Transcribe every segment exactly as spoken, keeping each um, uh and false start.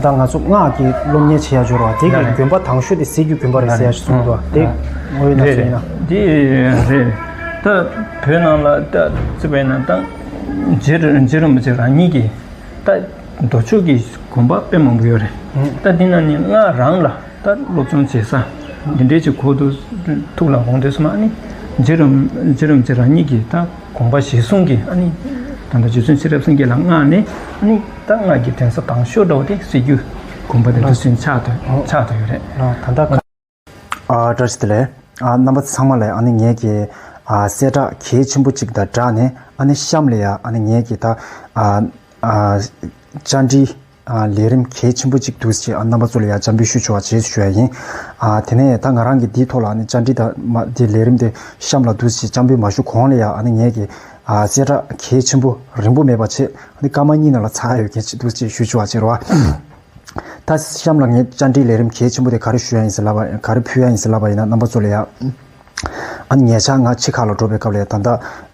ད་ང་ཚོ་སྔགས་ཀྱི་སློབ་གཉེར་བྱེད་ཡ་འབྱོར་བ་དེ་གི་ཡ་རེད། དགོན་པ་དང་ཤོས་དེ་སྲད་རྒྱུད་དགོན་པ་རེད་ཟེར་ཡ་ཞིག་གསུངས་འདུག་དེ་ཡ་རེད། ངོ་ཡོད་ན་རེད་ཚོད་ཡིན་ན། རེད། འདི་རེད། ད་བོད་ནང་ལ་ད་བརྩིས་པ་ཡིན་ན་ད་རྗེ་རྗེ་རིན་པོ་ཆེ་རང་ཉིད་ཀྱིས་ད་མདོ་ཕྱོགས་ཀྱི་དགོན་པ་དཔེ་མང་པོ་ཡོད་རེད། ད་འདི་ནང་ནས་སྔགས་རང་ལ་ད་སློབ་སྦྱོང་བྱེད་ས་འདི་འདྲའི་ཅིག་གོ་དུས་ཐུགས་ལ་འོང་དུས་སུ་མ་ནི་རྗེ་རིན་རྗེ་རིན་པོ་ཆེ་རང་ཉིད་ཀྱིས་ད་དགོངས་པ་གཞིར་བཟུང་གིས་ཨ་ནི་ད་ལྟ་རྗེ་བཙུན་ཚེ་རབས་སངས་རྒྱས་ལ་མངགས་ནས་ཨ་ནི་ད་སྔགས་ཀྱི་གདན་ས་དང་ཤོས་འདྲ་བོ་དེ་སྲད་རྒྱུད་དགོན་པ་དེ་འདྲ་ཞིག་ཆགས་ཐུབ་ཆགས་ཐུབ་ཡོད་རེད། ད་ལྟ་ཨ་བཀྲ་ཤིས་བདེ་ལེགས། ཨ་རྣམ་པ་ཚང་མ་ལ་ཨ་ནི་ངེད་ཀྱི་ཨ་གསལ་བསྒྲགས་གལ་ཆེན་པོ་གཅིག་དང་སྦྲགས་ནས་ཨ་ནི་གཤམ་ལ་ཡ་ཨ་ནི་ངེད་ཀྱི་ད་ཨ་ཨ་བཅར་འདྲི་ཨ་ལས་རིམ་གལ་ཆེན་པོ་གཅིག་འདུག་ཅེས་ཨ་རྣམ་པ་ཚོ་ལ་ཡ་བཅར་འདྲི་ཞུ་ཆོག་པ་བྱེད་ཞུ་ཡ་ཡིན། ཨ་དེ་ནས་ད་ང་རང་གི་འདིའི་ཐོག་ལ་ཨ་ནི་བཅར་འདྲི་དང་མ་དེ་ལས་རིམ་དེ་གཤམ་ལ་འདུག་ཅེས་བཅར་འདྲི་མ་ཞུ་གོང་ལ་ཡ་ཨ་ནི་ངེད་ཀྱི་ཨ་གསལ་བསྒྲགས་གལ་ཆེན་པོ་རིང་པོ་མེད་པ་བྱས་ཨ་ནི་སྐར་མ་གཉིས་ནང་ལ་ཚར་ཡོད་མཁན་ཅིག་འདུག་ཅེས་ཞུ་ཆོག་པ་བྱེད་རོགས། ད་གཤམ་ལ་ངས་བཅར་འདྲིའི་ལས་རིམ་གལ་ཆེན་པོ་དེ་ག་རེ་ཞུ་ཡ་ཡིན་ཟེར་ལབ་པ་ག་རེ་ཕུལ་ཡ་ཡིན་ཟེར་ལབ་པ་ཡིན་ན་རྣམ་པ་ཚོ་ལ་ཡ། ཨ་ནི་ཉེ་ཆར་ང་ཕྱི་ཁ་ལ་འགྲོ་བའི་སྐབས་ལ་ཡ་ད་ལྟ་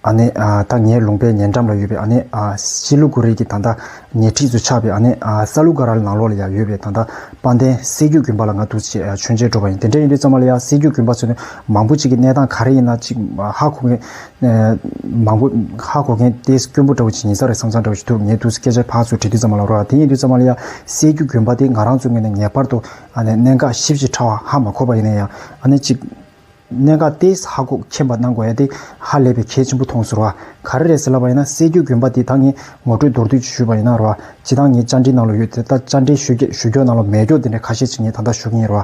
ཨ་ནི་ཨ་ད་ངའི་ལུང་པའི་ཉེ་འགྲམ་ལ་ཡོད་པའི་ཨ་ནི་ཨ་སི་ལུ་གུ་རི་གི་ད་ལྟ་ཉེ་འཁྲིས་སུ་ཆགས་པའི་ཨ་ནི་ཨ་ས་ལུ་ག་ར་ལ་ནང་ལོགས་ལ་ཡ་ཡོད་པའི་ད་ལྟ་དཔལ་ལྡན་སྲད་རྒྱུད་དགོན་པ་ལ་ང་འདུག་ཅེས་མཆོད་མཇལ་འགྲོ་བ་ཡིན། དེ་འདྲ་ཡིན་དུས་ཙམ་པ་ལ་ཡ་སྲད་རྒྱུད་དགོན་པ་ཚོ་ནི་མང་པོ་ཅིག་གི་གནས་སྟངས་ག་རེ་ཡིན་ན་ཅིག་ཧ་གོ་མཁན། མང་པོ་ཧ་གོ་མཁན་ཏོག་ཙམ་དཀོན་པོ་འདྲ་བོ་ཅིག་ཡིན་ས་རེད་བསམ་བསམ་འདྲ་བོ་ཞིག་འདུག་ངས་ཏོག་ཙམ་སྐད་ཆ་ཕར་ཚུར་དྲི་དུས་ཙམ་པ་ལ་རོ། དེ་ཡིན་དུས་ཙམ་པ་ལ་ཡ་སྲད་རྒྱུད་དགོན་པ་དེ་ང་རང་ཚོའི་ངོས་ནས་ངེས་པར་དུ་ཨ་ནི་གནད་འགག་ཞིབ་ཅིང་ཕྲ་བ་ཧ་མ་གོ་བ་ཡིན་ན་ཡང་ཨ་ནི་ཅིག་གནད་འགག་ཏོག་ཙམ་ཧ་གོ་མཁྱེན་པ་གནང་དགོས་ཡ་དེ་ཧ་ལས་པའི་གལ་ཆེན་པོ་མཐོང་སོང་ར། ག་རེ་རེད་ཟེར་ལབ་པ་ཡིན་ན་སྲད་རྒྱུད་དགོན་པ་དེ་ད་ངས་ངོ་སྤྲོད་མདོར་བསྡུས་ཅིག་ཞུས་པ་ཡིན་ན་རོ། སྤྱིར་བཏང་ངའི་བཅར་འདྲི་ནང་ལ་ཡོད་དེ་ད་བཅར་འདྲི་ཞུ་རྒྱུ་ཞུ་རྒྱུ་ནང་ལ་མེད་རྒྱུ་དེ་འདྲ་ཁ་ཤས་ཅིག་ངས་ད་ལྟ་ཞུ་གི་ཡིན་རོ།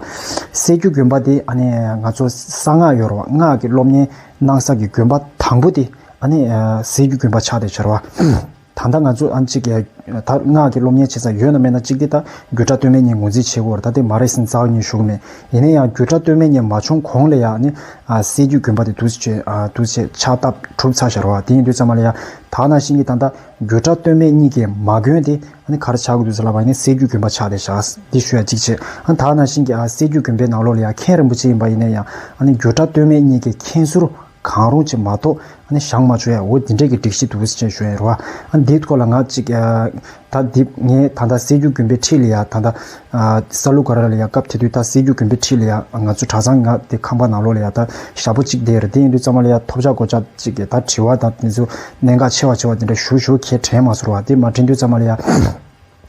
སྲད་རྒྱུད་དགོན་པ་དེ་ཨ་ནི་ང་ཚོ་གསང་སྔགས་ཡོད་རོ། སྔགས་ཀྱི་སློབ་གཉེར་གནང་ས་གི་དགོན་པ་དང་པོ་དེ་ཨ་ནི་ཨ་སྲད་རྒྱུད་དགོན་པ་ཆགས་བསྡད་ཆགས་རེད་བ། ད་ལྟ་ང་ཚོ་ཨ་ནི་གཅིག་གི་ད་སྔགས་ཀྱི་སློབ་གཉེར་བྱེད་ས་ཡོད་ན་མེད་ན་གཅིག་དེ་ད་རྒྱུད་གྲྭ་སྟོད་སྨད་གཉིས་ངོས་འཛིན་བྱེད་དགོས་རེད། ད་དེ་མ་རེད་ཟིན་རྩ་བ་ཉིད་ཞུ་གི་མེད། ཡིན་ན་ཡང་རྒྱུད་གྲྭ་སྟོད་སྨད་གཉིས་མ་བྱུང་གོང་ལ་ཡང་ཨ་ནི་ཨ་སྲད་རྒྱུད་དགོན་པ་དེ་འདུག་སེ་བྱས་ཨ་འདུག་སེ་བྱས་ཕྱག་བཏབ་གྲུབ་ཚར་བཞག་རེད་བ། དེ་ཡིན་དུས་ཙམ་པ་ལ་ཡང་ད་ནང་བཞིན་གྱི་ད་ལྟ་རྒྱུད་གྲྭ་སྟོད་སྨད་གཉིས་ཀྱི་མ་དགོན་དེ་ཨ་ནི་ག་རེ་ཆགས་ཀྱི་འདུག་ཟེར་ལབ་པ་ཡིན་ན་སྲད་རྒྱུད་དགོན་པ་ཆགས་བསྡད་བཞག་འདི་ཞུ་ཡ་གཅིག་བྱས། ཨ་ནི་ད་ནང་བཞིན་གྱི་ཨ་སྲད་རྒྱུད་དགོན་པའི་ནང་ལོགས་ལ་ཡང་མཁན་རིན་པོ་ཆེ་ཡིན་པ་ཡིན་ན་ཡང་ཨ་ནི་རྒྱུད་གྲྭ་སྟོད་སྨད་གཉིས་ཀྱི་མཁན་ཟུར་གང་རུང་ཅིག་མ་གཏོགས་ཨ་ནི་བཞེངས་མ་བཅུག་ཡ་འོ་འདི་འདྲས་ཀྱི་སྒྲིག་གཞི་འདུག་ཟེར་ཞུ་ཡ་རེད་བ། ཨ་ནི་འདིའི་ཐོག་ལ་ང་གཅིག་ཨ་ད་འདི་ངས་ད་ལྟ་སྲད་རྒྱུད་དགོན་པའི་འཁྲིས་ལ་ཡ་ད་ལྟ་ཨ་ས་ལུ་ག་ར་ལ་ཡ་སྐབས་དེ་དུས་ད་སྲད་རྒྱུད་དགོན་པའི་འཁྲིས་ལ་ཡ་ང་ཚོ་གྲྭ་ཚང་ང་དེ་ཁང་པ་ནང་ལོགས་ལ་ཡ་ད་ཞག་པོ་གཅིག་བསྡད་ཡོད་རེད། དེ་ཡིན་དུས་ཙམ་པ་ལ་ཡ་ཐོབ་ཆ་གོ་ཆ་གཅིག་གི་ད་དྲི་བ་དང་དེ་ཚོ་གནད་འགག་ཆེ་བ་ཆེ་བ་དེ་འདྲ་ཞུ་ཞུ་ཁས་དྲན་མ་སོང་བ། དེ་མ་དྲན་དུས་ཙམ་པ་ལ་ཡ།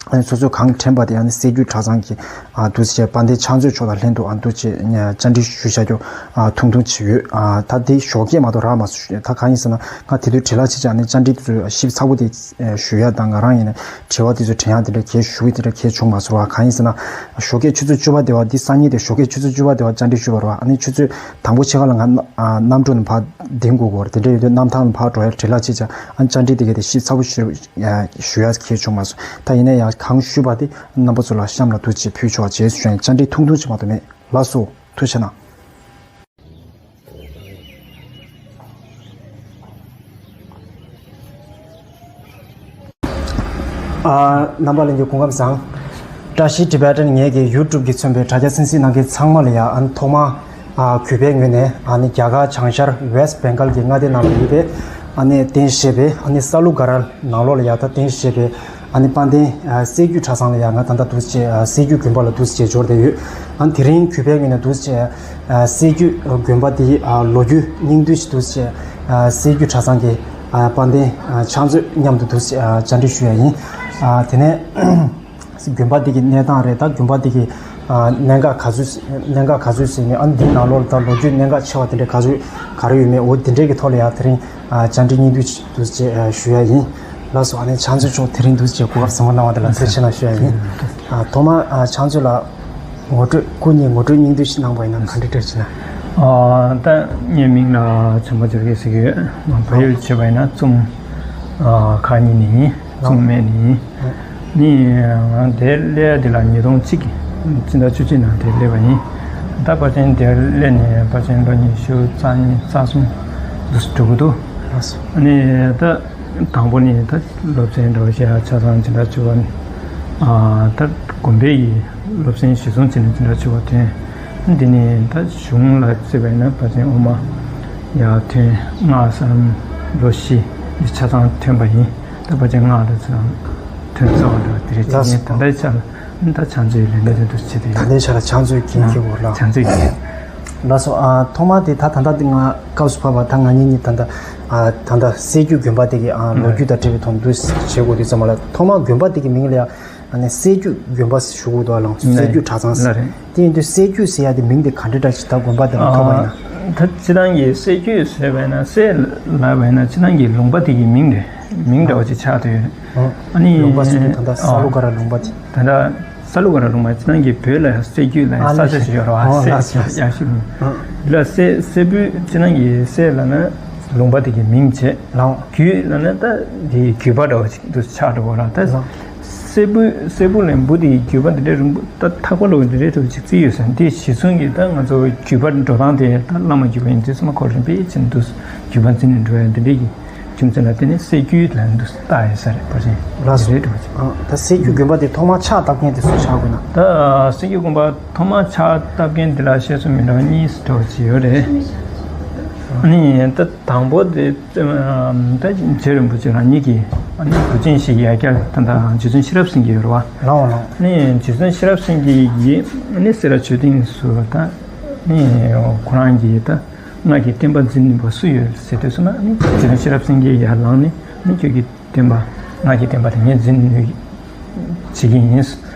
ཨ་ནི་སོ་སོས་གང་དྲན་པ་དེ་ཨ་ནི་སྲད་རྒྱུད་གྲྭ་ཚང་གི་ཨ་འདུག་སེ་བྱས་དཔལ་ལྡན་ཕྱག་མཛོད་མཆོག་དང་ལྷན་དུ་ཨ་འདུག་སེ་བྱས་བཅར་འདྲི་ཞུ་བྱ་རྒྱུ་ཨ་ཐུང་ཐུང་ཅིག་ཡོད། ཨ་ད་དེ་ཞོགས་ཀས་མ་གཏོགས་རག་མ་སོང་། ད་གང་ཡིན་ཟེར་ན་ང་དེ་དུས་བྲེལ་བ་ཆེ་ཆེ་ཨ་ནི་བཅར་འདྲི་དེ་ཚོ་ཞིབ་ཚགས་པོ་དེ་ཞུ་ཡ་དང་ང་རང་ཡིན་ན་དྲི་བ་དེ་ཚོ་དྲན་ཡ་དེ་འདྲ་གལ་ཞུ་གི་དེ་འདྲ་གལ་བྱུང་མ་སོང་བ། གང་ཡིན་ཟེར་ན་ཞོགས་ཀས་ཆུ་ཚོད་བཅུ་པ་དེ་བ་འདི་སང་ཉིན་དེ་ཞོགས་ཀས་ཆུ་ཚོད་བཅུ་པ་དེ་བ་བཅར་འདྲི་ཞུས་པ་རེད་བ། ཨ་ནི་ཆུ་ཚོད་དང་པོ་ཕྱེད་ཀ་ལ་ང་ཨ་གནམ་གྲུ་ནང་ཕར་ལྡིང་དགོས་ཀྱི་ཡོད་རེད། དེ་འདྲ་ཡོད་དུས་གནམ་ཐང་ལ་ཕར་འགྲོ་ཡ་བྲེལ་བ་ཆེ་ཆེ་ཨ་ནི་བཅར་འདྲི་དེ་ག་དེ་ཞིབ་ཚགས་པོ་ཞུ། ཡ་ཞུ་ཡ་གལ་བྱུང་མ་སོང་། ད་ཡིན་ན་ཡང་གང་ཞུས་པ་དེ་རྣམ་པ་ཚོ་ལ་གཤམ་ལ་འདུག་སེ་ཕུལ་ཆོག་པ་བྱས་ཞུ་ཡ་ཡིན། བཅར་འདྲི་ཐུང་ཐུང་ཅིག་མ་གཏོགས་མེད། ལགས་སོ། ཐུགས་རྗེ་གནང་། ཨ་རྣམ་པ་ལྷན་རྒྱས་སྐུ་ཁམས་བཟང་། བཀྲ་ཤིས་ཊི་བེ་ཊན་ངེད་ཀྱི་ཡུ་ཊུབ་ཀྱིས་མཚོན་པའི་དྲ་རྒྱ་གསན་གཟིགས་གནང་མཁན་ཚང་མ་ལ་ཡ་ཨ་ནི་ཐོག་མ། ཨ་གུས་པའི་ངོས་ནས་ཨ་ནི་རྒྱ་གར་བྱང་ཤར་ཝེ་སི་ཊི་བེང་གལ་གྱི་མངའ་སྡེ་ནང་ལ་ཡོད་པའི་ཨ་ནི་རྟེན་གཞི་བྱས་པའི་ཨ་ནི་ས་ལུ་ག་ར་ནང་ལོགས་ལ་ཡ་ད་རྟེན་གཞི་བྱས་པའི་ཨ་ནི་དཔལ་ལྡན་ཨ་སྲད་རྒྱུད་གྲྭ་ཚང་ལ་ཡ་ང་ད་ལྟ་འདུག་སེ་ཨ་སྲད་རྒྱུད་དགོན་པ་ལ་འདུག་སེ་འབྱོར་བསྡད་ཡོད། ཨ་ནི་དེ་རིང་གུས་པའི་ངོས་ནས་འདུག་སེ་ཨ་སྲད་རྒྱུད་དགོན་པ་འདིའི་ཨ་ལོ་རྒྱུས་སྙིང་བསྡུས་ཤིག་འདུག་སེ་ཨ་སྲད་རྒྱུད་གྲྭ་ཚང་གི་ཨ་དཔལ་ལྡན་ཨ་ཕྱག་མཛོད་མཉམ་དུ་འདུག་སེ་ཨ་བཅར་འདྲི་ཞུ་ཡ་ཡིན། ཨ་དེ་ནས། དགོན་པ་འདི་གི་གནས་སྟངས་རེད། ད་དགོན་པ་འདི་གི་ཨ་གནད་འགག་ག་ཚོད་གནད་འགག་ག་ཚོད་ཟིན་ནས་ཨ་འདིའི་ནང་ལོགས་ལ་ད་ལོ་རྒྱུས་གནད་འགག་ཆེ་བ་དེ་འདྲ་ག་ཚོད་ག་རེ་ཡོད་མེད་འོ་དེ་འདྲའི་གི་ཐོག་ལ་ཡང་དེ་རིང་ཨ་བཅར་འདྲི་སྙིང་བསྡུས་ཅིག་འདུག་ཅེས་ཨ་ཞུ་ཡ་ཡིན། ལགས་སོ། ཨ་ནི་ཕྱག་མཛོད་མཆོག་དེ་རིང་འདུག་ཅེས་གོ་སྐབས་བཟང་པོ་གནང་བ་དེ་ལ་ཐུགས་རྗེ་ཆེ་གནང་ཞུ་ཡ་ཡིན། ཨ་ཐོག་མར་ཨ་ཕྱག་མཛོད་ལགས་ངོ་སྤྲོད་སྐུ་ཉིད་ངོ་སྤྲོད་སྙིང་བསྡུས་ཤིག་གནང་བ་ཡིན་ན་ག་འདྲ་འདྲ་ཞིག་ན། ཨ་ད་ངའི་མིང་ལ་བྱམས་པ་སྦྱོར་སྐྱིད་ཟེར་གྱི་ཡོད། ང་ཕ་ཡུལ་བྱས་པ་ཡིན་ན་ཙུམ་ཨ་ཁ་གཉིས་ནས་ཡིན། ཙུམ་སྨད་ནས་ཡིན། ནི་ང་འདིར་སླེབས་ཡ་འདི་ལ་ཉིས་སྟོང་གཅིག་སྤྱི་ཟླ་བཅུ་གཅིག་ནང་འདིར་སླེབས་པ་ཡིན། ད་ཕལ་ཆེར་འདིར་སླེབས་ནས་ཕལ་ཆེར་ལོ་ཉི་ཤུ་རྩ་གཉིས་རྩ་གསུམ་འདུག་འགྲོ་གི་འདུག་ནི་ད་དང་པོ་ནི་ད་སློབ་ཚན་འདྲ་བོ་བཤད་ཡ་ཆ་ཚང་སྤྱི་ཟླ་བཅུ་པ་ནི་ཨ་ད་དགོན་པའི་ཡི་སློབ་ཚན་གཞིར་བཟུང་བྱས་ནས་སྤྱི་ཟླ་བཅུ་པ་ཐོན། འདི་ནི་ད་གཞུང་ལ་བརྩིས་པ་ཡིན་ན་ཕལ་ཆེར་དབུ་མ་ཡར་ཐོན་སྔགས་གསརམ་ལོ་བཞི་འདི་ཆ་ཚང་ཐོན་པ་ཡིན། ད་ཕལ་ཆེར་སྔགས་ལ་ཆ་ཚང་ཐོན་ཚར་བ་འདྲ་བ་དེ་རེད། ཅེས་ངས་ད་ལྟའི་ཆ་ལ་ ད་ཕྱག་མཛོད་ལས་འགན་དེ་འདུག་བྱེད་དེ་ཡོད། ད་ལྟའི་ཆ་ལ་ཕྱག་མཛོད་འགན་འཁྱེར་བོ་ལ། ཕྱག་མཛོད་འགན། ལགས་སོ། ཨ། ཐོག་མ་དེ་ད་ད་ལྟ་དེ་ང་སྐབས་སུ་བབས་པ་ད་ང་གཉིས་གཉིས་ད་ལྟ་ཨ་ད་ལྟ་སྲད་རྒྱུད་དགོན་པ་དེ་གི་ཨ་ལོ་རྒྱུས་དང་འབྲེལ་བའི་ཐོག་འདུག་བྱེད་དགོས་དུས་ཙམ་པ་ལ། ཐོག་མ་དགོན་པ་དེ་གི་མིང་ལ་ཡང་ཨ་ནི་སྲད་རྒྱུད་དགོན་པ་ཞུ་དགོས་འདུག་ཨ། ལགས་སོ། སྲད་རྒྱུད་གྲྭ་ཚང་ཟེར། ལགས་རེད། དེ་ཡིན་དུས་སྲད་རྒྱུད་ཟེར་ཡ་དེ་མིང་དེ་ག་འདྲ་འདྲ་ཅིག་ད་དགོན་པ་དེ་ལ་ཐོབ་པ་ཡིན་ན། ད་སྤྱིར་བཏང་གི་སྲད་རྒྱུད་ཟེར་བས་ན་སྲད་ལབ་པས་ན་སྤྱིར་བཏང་གི་ལུང་པ་དེ་གི་མིང་རེད། མིང་འདྲ་བ་ཅིག་ཆགས་བསྡད་ཡོད་རེད། ཨ་ནི་ལུང་པ་ཟེར་དུས་ད་ལྟ་ས་ལུ་ཀ་ར་ལུང་པ་དེ། ད་ལྟ་ས་ལུ་ཀ་ར་ལུང་པ་སྤྱིར་བཏང་གི་བོད་ལ་ཡང་སྲད་རྒྱུད་ལ་ཡང་ས་ཆ་ཞིག་ཡོད་རེད་བ། ཨ་ལགས་སོ། ལགས་སོ། ཡ་ཤུ་ལུང་། འདི་ལ་སྲད་སྲད་བུ་སྤྱིར་བཏང་གི་སྲད་ལབ་ན་ལུང་པ་དེ་གི་མིང་བྱས། ལགས། རྒྱུད་ལབ་ན་ད་དེ་རྒྱུད་པ་འདྲ་བ་ཅིག་ཏུ་ཆགས་འགྲོ་བ་ར། ད་ལགས། སྲད་བུ་སྲད་བུ་ལས་འབུ་དེ་རྒྱུད་པ་འདི་འདྲའི་རིང་པོ་ད་ཐག་པ་ལོག་འདི་འདྲའི་ཐོག་ཅིག་བརྩིས་ཡོད་ཟེར། འདི་གཞི་བཟུང་གི་ད་ང་ཚོ་རྒྱུད་པ་འགྲོ་སྟངས་དེ་ད་བླ་མ་རྒྱུད་པ་ཡིན་དུས་ཙམ་པ་ཁོ་རིམ་པས་ཅན་དུ་རྒྱུད་པ་འཛིན་ནས་འགྲོ་ཡ་འདི་འདྲའི་གི་རྒྱུ་མཚན་ལ་བརྟེན་ནས་སྲད་རྒྱུད་ལ་འདུ་བཏགས་ཡོད་ས་རེད། པར་ཆེན་ལགས་སོ། རེད་འགྲོ་ཅིག་ཨ། ད་སྲད་རྒྱུད་དགོན་པ་དེ་ཐོག་མ་ཕྱག་བཏབ་མཁན་དེ་སུ་ཆགས་དགོས་ན། ད་སྲད་རྒྱུད་དགོན་པ་ཐོག་མ་ཕྱག་བཏབ་མཁན་དེ་ལ་བཤད་སྲོལ་མི་འདྲ་བ་གཉིས་འདྲ་བ་ཅིག་ཡོད་རེད། ཨ་ནི་ད་དང་པོ་དེ་ད་རྗེ་རིན་པོ་ཆེ་རང་ཉིད་ཀྱིས་ཨ་ནི་དུས་ཆེན་ཞིག་ཡར་བསྐྱར་ད་ལྟ་རྗེ་བཙུན་ཤེས་རབ་སེང་གེ་ཡོད་རེད་བ། ལགས་འོང་ལགས་འོང་། ཨ་ནི་རྗེ་བཙུན་ཤེས་རབ་སེང་གེ་ཡིས་ཨ་ནི་སེ་ར་ཆོས་སྡིངས་སུ་ད་ཨ་ནི་ཁོ་རང་གིས་ད་སྔགས་ཀྱི་བསྟན་པ་འཛིན་ནུས་པ་སུ་ཡོད་ཟེར་དུས་ཙམ་པ་ཨ་ནི་རྗེ་བཙུན་ཤེས་རབ་སེང་གེ་ཡར་ལངས་ནས་ཨ་ནི་ཁྱོད་ཀྱིས་བསྟན་པ་སྔགས་ཀྱི་བསྟན་པ་དེ་ངས་འཛིན་ནུས་བྱེད་ཀྱི་ཡིན།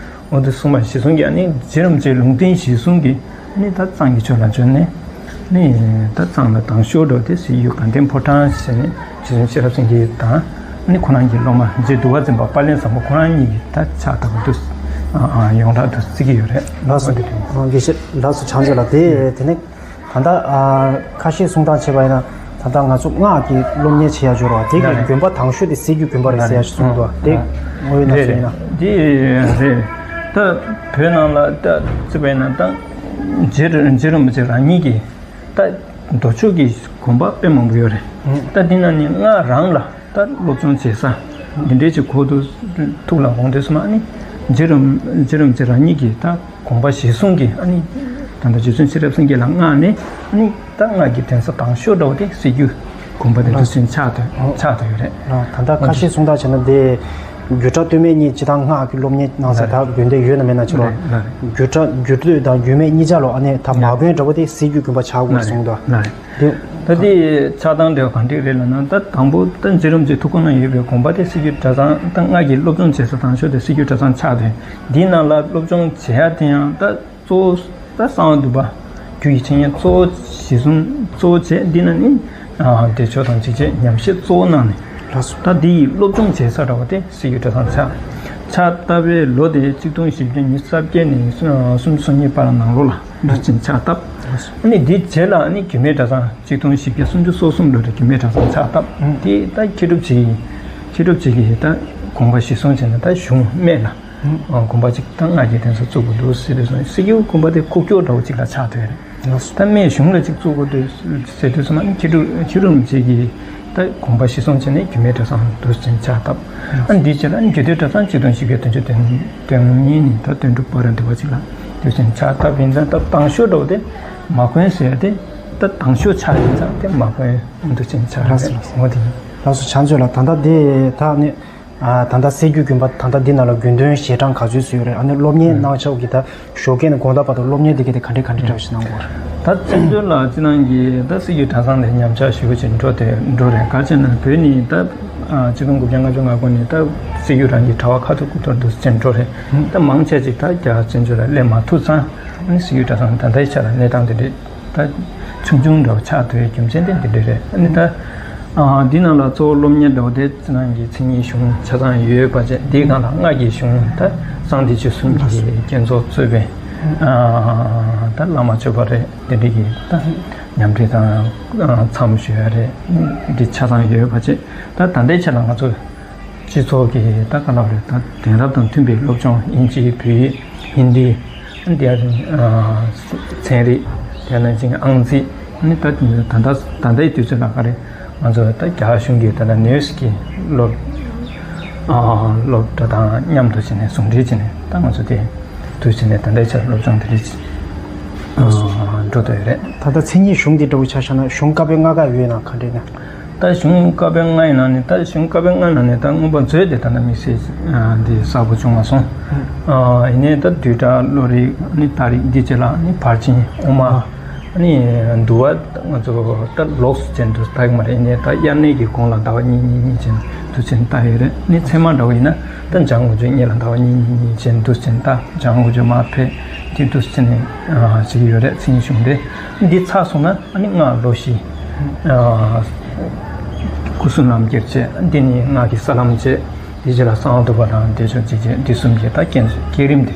འོ་དེ་གསུངས་པ་གཞི་བཟུང་གིས་ཨ་ནི་རྗེ་རིན་པོ་ཆེའི་ལུང་བསྟན་གཞི་བཟུང་གིས་ཨ་ནི་ད་གཙང་གི་ཕྱོགས་ལ་བྱོན་ནས་ཨ་ནི་ད་གཙང་ལ་དང་ཤོག་འགྲོ་དེ་སྲད་རྒྱུད་དགའ་ལྡན་ཕོ་བྲང་ཟེར་ནས་རྗེ་བཙུན་ཤེས་རབ་སེང་གེ་དང་ཨ་ནི་ཁོ་རང་གི་སློབ་མ་རྗེ་འདུལ་བ་འཛིན་པ་དཔལ་ལྡན་བཟང་པོ་ཁོ་རང་གཉིས་ཀྱིས་ད་ཕྱག་བཏབ་པ་འདུག་ཨ་ཨ་ཡོངས་གྲགས་འདུག་བརྩི་གི་ཡོད་རེད། ལགས་སོ། འོ་དེ་དེ་ཨ་དགེ་བཤེས་ལགས་སོ། བྱང་ཆུབ་ལགས་དེ་དེ་ནས། ད་ལྟ་ཨ་ཁ་ཤས་གསུང་སྟངས་བྱས་པ་ཡིན་ན་ད་ལྟ་ང་ཚོ་སྔགས་ཀྱི་སློབ་གཉེར་བྱེད་ཡ་འབྱོར་བ་དེ་གི་ལགས་རེད། དགོན་པ་དང་ཤོས་དེ་སྲད་རྒྱུད་དགོན་པ་རེད་ཟེར་ཡ་ཞིག་གསུངས་འདུག་དེ་ངོ་བོའི་རྣམ་རེད་གཞག་ཡིན་ན། རེད། འདི་རེད། ད་བོད་ནང་ལ་ད་བརྩིས་པ་ཡིན་ན་ད་རྗེ་རྗེ་རིན་པོ་ཆེ་རང་ཉིད་ཀྱིས་ད་མདོ་ཕྱོགས་ཀྱི་དགོན་པ་དཔེ་མང་པོ་ཡོད་རེད། ད་འདི་ནང་ནས་སྔགས་རང་ལ་ད་སློབ་སྦྱོང་བྱེད་ས་འདི་འདྲའི་ཅིག་གོ་དུས་ཐུགས་ལ་འོང་དུས་སུ་མ་ནི་རྗེ་རིན་རྗེ་རིན་པོ་ཆེ་རང་ཉིད་ཀྱིས་ད་དགོངས་པ་གཞིར་བཟུང་གིས་ཨ་ནི་ད་ལྟ་རྗེ་བཙུན་ཤེས་རབ་སེང་གེ་ལ་མངགས་ནས་ཨ་ནི་ད་སྔགས་ཀྱི་གདན་ས་དང་ཤོས་འདྲ་བོ་དེ་སྲད་རྒྱུད་དགོན་པ་དེ་འདྲ་ཞིག་ཆགས་ཏེ་ཆགས་ཏེ་ཡོད་རེད། ད་ལྟ་ཁ་ཤས་གསུང་སྟངས་བྱས་ན་དེ་སྒྱུ་གྲྭ་སྟོད་སྨད་གཉིས་སྤྱིར་བཏང་སྔགས་ཀྱི་སློབ་གཉེར་གནང་ས་ད་དགོན་སྡེ་ཡོད་ན་མེད་ན་ཕྱིར་རོ། སྒྱུ་གྲྭ་སྒྱུ་སྟོད་དང་སྒྱུ་སྨད་གཉིས་ཆ་ལོ། ཨ་ནི་ད་མ་དགོན་འདྲ་བོ་དེ་སྲད་རྒྱུད་དགོན་པ་ཆགས་དགོས་གསུངས་འདུག་དེ་ད་དེ་ཆགས་སྟངས་དེ་གང་འགྲིག་རེད་ལབ་ན། ད་དང་པོ་ད་རྗེ་རིན་པོ་ཆེ་ཐུགས་ཁུར་གནང་ཡོད་པའི་དགོངས་པ་དེ་སྲད་རྒྱུད་གྲྭ་ཚང་ད་སྔགས་ཀྱི་སློབ་སྦྱོང་བྱེད་ས་དང་ཤོས་དེ་སྲད་རྒྱུད་གྲྭ་ཚང་ཆགས་ཏེ། འདིའི་ནང་ལ་སློབ་སྦྱོང་བྱེད་ཡ་དེ་ཡང་ད་གཙོ་བོ་ད་གསང་བ་འདུས་པ་རྒྱུད་ཀྱི་འཆད་ཉན་གཙོ་བོ་གཞི་བཟུང་གཙོ་བོ་བྱས། འདི་ནང་ནི་བདེ་མཆོག་དང་འཇིགས་བྱེད་ཉམས་བཞེས་གཙོ་བོ་གནང་ནས། ད་འདི་ཡི་སློབ་སྦྱོང་བྱེད་ས་འདྲ་བོ་དེ་སྲད་རྒྱུད་གྲྭ་ཚང་ཆགས། ཕྱག་བཏབ་པའི་ལོ་དེ་གཅིག་སྟོང་བཞི་བརྒྱ་ཉི་ཤུ་རྩ་བརྒྱད་ནས་སུམ་ཅུ་སོ་གཉིས་བར་ནང་ལོགས་ལ་འདུག་ཅིང་ཕྱག་བཏབ། ཨ་ནི་འདི་རྗེས་ལ་ཨ་ནི་རྒྱུད་སྨད་གྲྭ་ཚང་གཅིག་སྟོང་བཞི་བརྒྱ་སུམ་ཅུ་སོ་གསུམ་ལོ་དེ་རྒྱུད་སྨད་གྲྭ་ཚང་ཕྱག་བཏབ། དེ་ད་མཁས་གྲུབ་རྗེ་ཡིས་མཁས་གྲུབ་རྗེ་གིས་ད་དགོངས་པ་གཞིར་བཟུང་བྱས་ནས་ད་གཞུང་སྨད་ལ་དགོན་པ་གཅིག་ད་སྔགས་ཀྱི་གདན་ས་བཙུགས་པ་འདུག་ཟེར་དུས་སྲད་རྒྱུད་དགོན་པ་དེ་ཁུག་ཀྱོག་འདྲ་བོ་གཅིག་ལ་ཆགས་ཐུབ་རེད། ད་སྨད་གཞུང་ལ་གཅིག་བཙུགས་དགོས་འདུག་ཟེར་དུས་སུ་མ་ནི་མཁས་གྲུབ་མཁས་གྲུབ་རྗེ་གིས་ད་དགོངས་པ་གཞིར་བཟུང་བྱས་ནས་རྒྱུད་སྨད་གྲྭ་ཚང་འདུག་ཅིང་ཕྱག་བཏབ། ཨ་འདིའི་རྗེས་ལ་རྒྱུད་སྟོད་གྲྭ་ཚང་གཅིག་སྟོང་བཞི་བརྒྱ་བདུན་ཅུ་དོན་གཉིས་ནས་ད་དོན་གྲུབ་བར་འདི་བ་གཅིག་ལ་འདུག་ཅིང་ཕྱག་བཏབ་ཡིན་ཙང་ད་དང་ཤོས་འདྲ་བོ་དེ་མ་དགོན་ཟེར་ཏེ་ད་དང་ཤོས་ཆགས་ཡིན་ཙང་དེ་མ་དགོན་འདུག་ཅིང་ཕྱག་རེད། འོ་དེ་ཡིན། ལགས་སོ། བྱང་ཆུབ་ལགས། ད་ལྟ་དེ་ད་ནི་ཨ་ད་ལྟ་སྲད་རྒྱུད་དགོན་པ་ད་ལྟ་འདི་ནང་ལ་དགོན་དོན་ཞལ་གྲངས་ག་ཚོད་ཙམ་ཡོད་རེད། ཨ་ནི་སློབ་གཉེར་གནང་ཆོག་གི་ད་ཞོགས་ཀས་ནས་དགོང་དག་བར་དུ་སློབ་གཉེར་དེ་ག་དེ་ག་འདྲ་ག་འདྲ་འདྲ་བ་ཞིག་གནང་དགོས་རེད། ད་བཙན་བྱོལ་ལ་སྤྱིར་བཏང་གི་ད་སྲད་རྒྱུད་གྲྭ་ཚང་ལ་ཉམས་ཆག་ཞེ་པོ་ཅིག་འགྲོ་དེ་འགྲོ་རེད། ག་རེ་ཟེར་ན་བོད་ནི་ད་ཨ་གཅིག་སྟོང་དགུ་བརྒྱ་ལྔ་བཅུ་ང་དགུ་ནས་ད་སྲད་རྒྱུད་རང་གི་གྲྭ་བ་ཁ་ཐུག་ཁུ་ཐུག་འདུག་ཅིང་འགྲོ་རེད། ད་མང་ཆེ་ཅིག་ད་རྒྱ་བཙན་བྱོལ་ལ་སླེབས་མ་ཐུབ་ཙང་ཨ་ནི་སྲད་རྒྱུད་གྲྭ་ཚང་ད་ལྟའི་ཆ་ལ་གནས་སྟངས་དེ་འདྲས། ད་ཆུང་ཆུང་འདྲ་བོ་ཆགས་ཐུབ་པའི་རྒྱུ་མཚན་དེ་འདི་འདྲ་རེད། ཨ་ནི་ད་ཨ་འདི་ནང་ལ་གཙོ་བོ་སློབ་གཉེར་འདྲ་བོ་དེ་ཚོ་ནང་གི་མཚན་ཉིད་གཞུང་ཆ་ཚང་ཡོད་པ་བཅས། འདིའི་སྒང་ལ་སྔགས་ཀྱི་གཞུང་ད་གསང་བདེ་ཆོས་གསུམ་གྱི་རྒྱན་ཚོགས་གཙོས་པའི་ཨ་ད་བླ་མ་མཆོད་པ་རེད། དེ་འདྲ་གི་ད་ཉམས་ཁྲིད་དང་ཨ་མཚམས་ཞུ་ཡ་རེད། འདི་ཆ་ཚང་ཡོད་པ་བཅས། ད་ད་ལྟའི་ཆ་ལ་ང་ཚོ་སྤྱི་ཚོགས་ཀྱི་ད་ག་ལབ་རེད། ད་དེང་རབས་དང་མཐུན་པའི་སློབ་སྦྱོང་དབྱིན་ཇི་བོད་ཡིག་ཧིན་དི་ཨ་ནི་དེ་ཡང་ཨ་ཚན་རིག་དེ་ནང་བཞིན་ཨང་རྩིས་ཨ་ནི་ད་ད་ལྟ་ད་ལྟའི་དུས་ཚོད་ལ་ག་རེ་ང་ཚོ་ད་རྒྱ་གཞུང་གི་ད་ལྟ་ནེའུས་ཀྱི་སློབ་ཨ་སློབ་གྲྭ་དང་མཉམ་དུ་བྱས་ནས་ཟུང་འབྲེལ་བྱས་ནས་ད་ང་ཚོ་དེ་དུས་ཚོད་ནས་ད་ལྟའི་ཆར་སློབ་སྦྱོང་དེ་འདྲ་ཅིག་ཨ་འགྲོ་འདོད་ཡོད་རེད། ད་ལྟ་མཚན་ཉིད་གཞུང་འདི་འདྲ་བོ་ཆ་བཞག་ན་གཞུང་བཀའ་པོད་ལྔ་ཀ་ཡོད་ན་ག་འདྲས་ན། ད་གཞུང་བཀའ་པོད་ལྔ་ཡི་ནང་ནས་ད་གཞུང་བཀའ་པོད་ལྔ་ནང་ནས་ད་མངོན་པ་མཛོད་དེ་ད་ལྟ་དམིགས་བསལ་འདི་གསལ་པོ་བྱུང་མ་སོང་། ཡིན་ནའི་ད་བསྡུས་གྲྭ་བློ་རིག་ནི་ད་རིག་འདི་བཅས་ལ་ནི་ཕར་ཕྱིན་དབུ་མ་ནི་འདུལ་བ་ང་ཚོ་ད་ལོགས་སུ་ཅན་དུ་ལྟ་གི་མ་རེད། ཡིན་ནའི་ད་དབྱར་གནས་ཀྱི་གུང་ལ་ཟླ་བ་གཉིས་གཉིས་གཉིས་ཅན་དུ་ཅན་ལྟ་ཡོད་རེད། ནི་ཚད་མ་འདྲ་བོ་ཡིན་ན་ད་འཇང་དགུ་བཅུ་གཉིས་ལ་ཟླ་བ་གཉིས་གཉིས་གཉིས་ཅན་དུ་ཅན་ལྟ། འཇང་དགུ་བཅུ་མར་ཕེབས་དེ་དུ་ཅན་ནས་བྱེད་ཀྱི་ཡོད་རེད། མཚན་ཉིད་གཞུང་དེ་འདི་ཚར་སོང་ན། ཨ་ནི་སྔགས་བློ་བཞི། ཨ། སྐུ་གསུམ་ལམ་ཁྱེར་བྱས། འདི་ནི་སྔགས་ཀྱི་ས་ལམ་བྱས། དེ་རྗེས་ལ་གསང་བ་འདུས་པ་དང་བདེ་མཆོག་འཇིགས་བྱེད་འདི་གསུམ་གྱི་ད་རྐྱེན་བསྐྱེད་རིམ་དེ་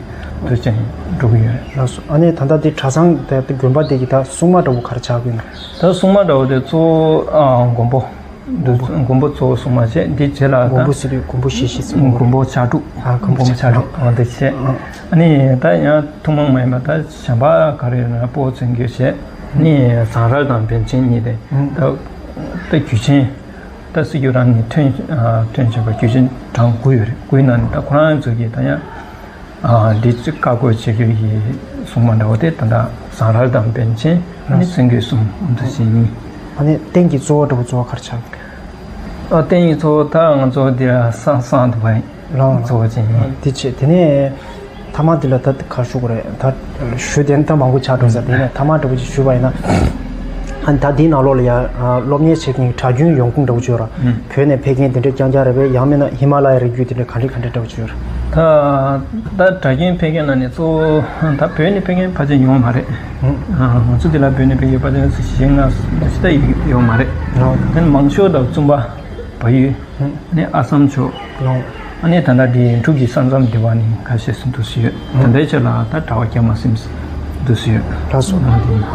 འདུ་ཅན་འགྲོ་གི་ཡོད་རེད། ལགས་སོ། ཨ་ནི་ད་ལྟ་འདི་གྲྭ་ཚང་དེ་དགོན་པ་དེ་གི་ད་སྲུང་མ་འདྲ་བོ་ག་རེ་ཆགས་ཀྱི་ཡོད་ན། ད་སྲུང་མ་འདྲ་བོ་དེ་གཙོ་བོ་ཨ་མགོན་པོ། འདུ་མགོན་པོ་གཙོ་བོ་སྲུང་མ་བྱས། འདི་རྗེས་ལ་ད་མགོན་པོ་ཟེར་དུས་མགོན་པོ་ཞེས་ཞེས་ཟེར་མགོན་པོ་ཕྱག་དྲུག་ཨ་མགོན་པོ་ཕྱག་དྲུག་འོ་དེ་བྱས། ཨ་ནི་ད་ཡང་ཐུན་མོང་མ་ཡིན་པ་ད་གཞན་པ་ག་རེ་ཡོད་ན་སྤོ་བོ་བཙན་སྐྱོགས་བྱས། ནི་ཟངས་རལ་དང་པཎ་ཆེན་གཉིས་དེ་ད་ད་རྒྱུད་ཆེན་ད་སྲིད་རྒྱུད་རང་ནས་ཐོན་ཐོན་བྱས་པ་རྒྱུད་ཆེན་གྲངས་དགུ་ཡོད་རེད། དགུའི་ནང་ནས་ད་ཁོ་རང་ཚོ་གིས་ད་ཡང་འདི་བཀའ་བསྒོ་བྱེད་རྒྱུ་ཡི་སྲུང་མ་འདྲ་བོ་དེ་ད་ལྟ་ཟངས་རལ་དང་པཎ་ཆེན་ནི་བཙན་སྐྱོགས་གསུམ་འདུ་བྱེད་ཡིན། ཨ་ནི་རྟེན་གྱི་གཙོ་བོ་འདྲ་བོ་གཙོ་བོ་ག་རེ་ཆགས། ཨ་རྟེན་གྱི་གཙོ་བོ་ད་ང་ཚོ་འདི་ལ་བསང་བསང་དུ་བ་ཡིན། ལགས་གཙོ་བོ་ཅན་ཡིན། དེ་བྱས་དེ་ནས་ཐ་མ་འདི་ལ་ད་ག་རེ་ཞུ་དགོས་རེད། ད་ཞུ་དེ་ནི་ད་མང་པོ་ཆགས་འགྲོ་ས། དེ་ནས་ཐ་མ་འདྲ་བོ་ཅིག་ཞུས་པ་ཡིན་ན། ཨ་ནི་ད་འདིའི་ནང་ལོགས་ལ་ཡ་སློབ་གཉེར་བྱེད་མཁན་གྲྭ་རྒྱུན་ཡོང་ཁུངས་འདྲ་བོ་ཅིག་ཡོད་ར། བོད་ནས་ཕེབས་མཁན་དེ་འདྲ་རྐྱང་རྐྱང་རེད་པས། ཡང་མིན་ན་ཧི་མ་ལ་ཡའི་རི་རྒྱུད་དེ་འདྲ་ག་འདྲ་ག་འདྲ་འདྲ་བོ་ཅིག་ཡོད་ར། ད་ད་གྲྭ་རྒྱུན་ཕེབས་མཁན་ནང་ནས་གཙོ་བོ་ད་བོད་ནས་ཕེབས་མཁན་ཕལ་ཆེར་ཡོང་མ་རེད། ང་ཚོ་འདི་ལ་བོད་ནས་ཕེབས་མཁན་ཕལ་ཆེར་གཞན་ང་ཞིག་ད་ཡོང་མ་རེད། དེ་ནས་མང་ཤོས་ད་བཙུན་པ། བལ་ཡུལ། ཨ་ནི་ཨ་སམ་ཕྱོགས། ཨ་ནི་ད་ལྟ་འདི་འབྲུག་གི་ས་མཚམས་སྡེ་བ་ནི་ཁ་ཤས་སུ་འདུ་སུ་ཡོད། ད་ལྟའི་ཆ་ལ་ད་གྲྭ་པ་བརྒྱ་མ་ཟིན་འདུ་སུ་ཡོད། ལགས་སོ།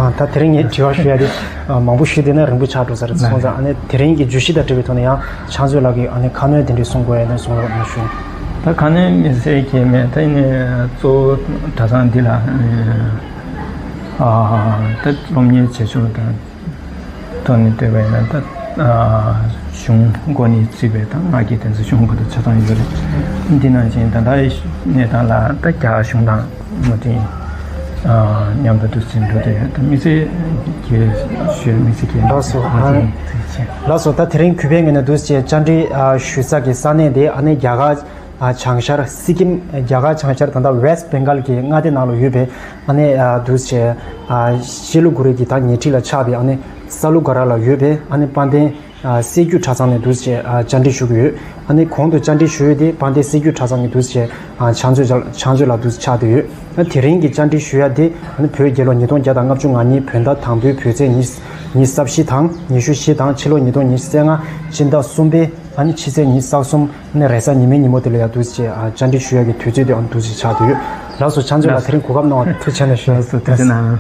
ཨ་ད་དེ་རིང་ངས་དྲི་བ་ཞུ་ཡ་དེ་མང་པོ་ཞུས་བསྡད་ན་རིང་པོ་ཆགས་འགྲོ་ས་རེད། སོང་ཙང་ཨ་ནི་དེ་རིང་གི་བརྗོད་གཞི་དང་འབྲེལ་བའི་ཐོག་ནས་ཡང་ཕྱག་མཛོད་ལགས་ཀྱིས་ཨ་ནི་ཁ་སྣོན་དེ་འདྲས་གསུང་དགོས་ཡ་ནས་གསུང་རོགས་གནང་ཞུ། ད་ཁ་སྣོན་མི་སེར་གྱི་མེད། ད་ནི་གཙོ་བོ་གྲྭ་ཚང་འདི་ལ་ད་སློབ་གཉེར་བྱེད་ཕྱོགས་དང་། ཐོག་ནས་བལྟས་པ་ཡིན་ན་ད་གཞུང་འགོ་ནས་བརྩིས་པའི་ད་སྔགས་ཀྱི་དེ་ཚོ་གཞུང་ག་དུ་ཆ་ཚང་ཡོད་རེད། འདི་ནང་བཞིན་ད་ལྟའི་གནས་སྟངས་ལ་ད་རྒྱ་གཞུང་དང་མུ་མཐུད་མཉམ་དུ་འདུ་འཛིན་འགྲོ་དེ་ཡོད། ད་མི་ཚེ་གྱི་ཞོལ་མི་ཚེ་གྱི་ལགས་སོ། ལགས་སོ། ད་དེ་རིང་གུས་པའི་ངོས་ནས་འདུག་ཅེས་བཅར་འདྲི་ཞུ་ས་གི་ས་གནས་དེ་ཨ་ནི་རྒྱ་གར་བྱང་ཤར་སི་ཀིམ། རྒྱ་གར་བྱང་ཤར་ད་ལྟ་West Bengal གྱི་མངའ་སྡེ་ནང་ལ་ཡོད་པའི་ཨ་ནི་འདུག་ཅེས་ཤེལ་ལུ་གུ་རུ་གྱི་ད་ཉེ་འཁྲིས་ལ་ཆགས་པའི་ཨ་ནི་ས་ལུ་ག་ར་ལ་ཡོད་པའི་ཨ་ནི་དཔལ་ལྡན་སྲད་རྒྱུད་གྲྭ་ཚང་ནས་འདུག་ཅེས་བཅར་འདྲི་ཞུ་གི་ཡོད། ཨ་ནི་གོང་དུ་བཅར་འདྲི་ཞུ་ཡོད་དེ་དཔལ་ལྡན་སྲད་རྒྱུད་གྲྭ་ཚང་གི་འདུག་ཅེས་ཕྱག་མཛོད་ཕྱག་མཛོད་ལ་འདུག་ཆགས་བསྡད་ཡོད། ཨ་དེ་རིང་གི་བཅར་འདྲི་ཞུ་ཡ་དེ་ཨ་ནི་བོད་རྒྱལ་ལོ་ཉིས་སྟོང་བརྒྱ་དང་ལྔ་བཅུ་ང་གཉིས་བོད་ཟླ་དང་པོའི་བོད་ཚེས་ཉི་ཉི་ཤུ་རྩ་བཞི་དང་ཉི་ཤུ་བཞི་དང་ཕྱི་ལོ་ཉིས་སྟོང་ཉི་ཤུ་རྩ་ལྔ་སྤྱི་ཟླ་གསུམ་པའི་ཨ་ནི་ཕྱི་ཚེས་ཉི་ཤུ་རྩ་གསུམ་ཨ་ནི་རེས་གཟའ་ཉི་མའི་ཉིན་མོ་དེ་ལ་ཡ་འདུག་ཅེས་བཅར་འདྲི་ཞུ་ཡ་གི་དུས་ཚོད་དེ་ཨ་ནི་འདུག་ཅེས་ཆགས་བསྡད་ཡོད། ལགས་སོ། ཕྱག་མཛོད་ལགས་དེ་རིང་གོ་སྐབས་གནང་བ་ཐུགས་རྗེ་ཆེ་ཞུ། ལགས་སོ། ཐུགས་རྗེ་གནང་།